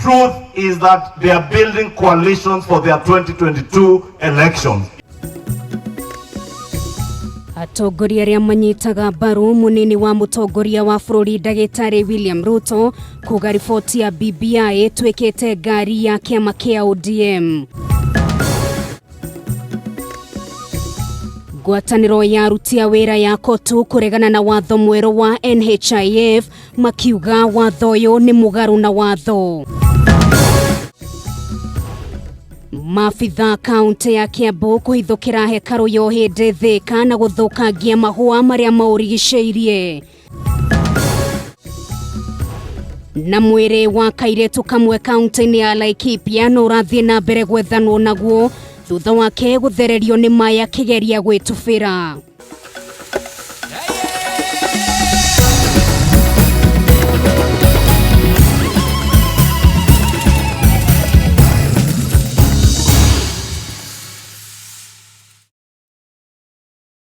truth is that they are building coalitions for their 2022 elections. Atongoria arĩa manyitaga mbaru munini wa mũtongoria wa bũrũri ndagĩtarĩ William Ruto kuga riboti ya BBI ĩtuĩkĩte ngari ya kĩama kĩa ODM. Ngwatanĩro ya aruti a wĩra ya KOTU kũregana na watho mwerũ wa NHIF makiuga watho ũyũ nĩ mũgarũ na watho. Maabitha kaunti ya Kiambu kũhithũkĩra hekarũ ya ũhĩndĩ Thika na gũthũkangia mahũa marĩa maũrigicĩirie. Na mwĩrĩ wa kairĩtu kamwe kaunti-inĩ ya Laikipia no ũrathiĩ na mbere gwethanwo naguo thutha wake gũthererio nĩ maĩ akĩgeria gwĩtubĩra.